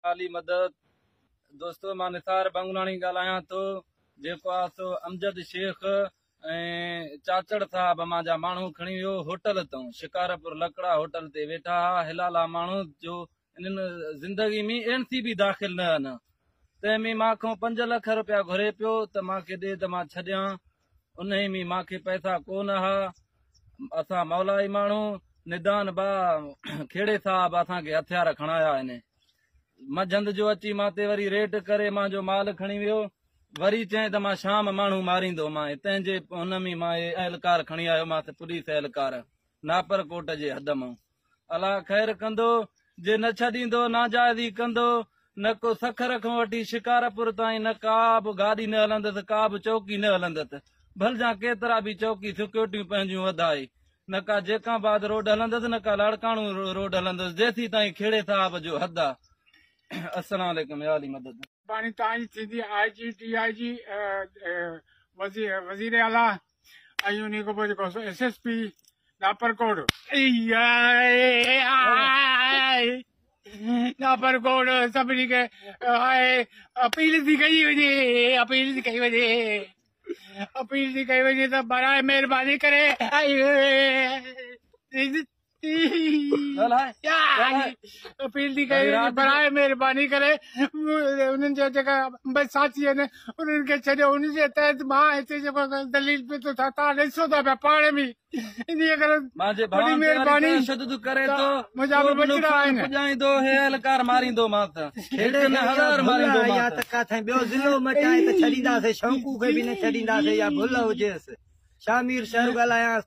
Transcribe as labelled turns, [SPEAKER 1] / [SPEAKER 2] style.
[SPEAKER 1] علي مدد دوستو مان نثار بنگلاڻي ڳالهايان ٿو جيڪو آ سو امجد شيخ ۽ چاچڙ صاحب مان جا ماڻهو کڻي ويو هوٽل تون شڪارپور لڪڙا هوٽل تي ويٺا ها هلالا ماڻهو جو انهن زندگي ۾ اين سي بي داخل نه هن تنهن ۾ مان کان 5 لک روپيا گهري پيو ته مان کي ڏي ته مان ڇڏيان انهي ۾ مان کي پئسا ڪو نه ها اسان مولائي ماڻهو ندان با کهڙي صاحب اسان کي هٿيار کڻايا آهن منجهند جو اچي مان تي وري ريٽ ڪري مان جو مال کڻي ويو وري چيائين ته مان شام ماڻهو ماريندو مان تنهن جي هن ۾ مان هي اهلڪار کڻي آيو مانس پوليس اهلڪار ناپر ڪوٽ جي حد مان الله خير ڪندو جي نه ڇڏيندو ناجائزي ڪندو نه ڪو سکر کان وٺي شڪارپور تائين نه ڪا به گاڏي نه هلندس ڪا به چوڪي نه هلندس ڀلجان ڪيترا به چوڪي سڪيورٽيون پنهنجون وڌائي نه ڪا جيڪب آباد روڊ هلندس نه ڪا لاڙڪاڻو روڊ هلندس جيسين تائين کهڙي صاحب جو حد آ. السلام عليڪم يا علي مدد.
[SPEAKER 2] مھرباني توھان جي ٿيندي آء جي ڊي I جي وزير اعليٰ ۽ انھي کان پوء جيڪو S S P Naparkot Naparkot سڀني کي اپيل ٿي ڪئي وڃي اپيل ٿي ڪئي وڃي اپيل ٿي ڪئي وڃي ته برائي مهرباني ڪري اپيل ٿي ڪئي وڃي برائي مهرباني ڪري انهن جا جيڪا بس ساٿي آهن انهن کي ڇڏيو ان جي تحت مان هتي جيڪو دليل پيو ٿو توهان ڏسو ٿا پيا پاڻ به انهيء ڪري
[SPEAKER 1] مانجي
[SPEAKER 2] وڏي
[SPEAKER 1] ڀاء
[SPEAKER 2] مهرباني
[SPEAKER 1] تشدد ڪري ٿو
[SPEAKER 2] منهنجا به ٻچڙا آهن
[SPEAKER 1] پڄائيندو هي اهلڪار ماريندو مان ته هڪ نه هزار ماريندو مان
[SPEAKER 3] يا ته ڪاٿي ٻيو ضلعو مٽائي ته ڇڏينداسي شوقو کي به نه ڇڏينداسي يا ڀل هجيس شامير شهر ڳالهايانس.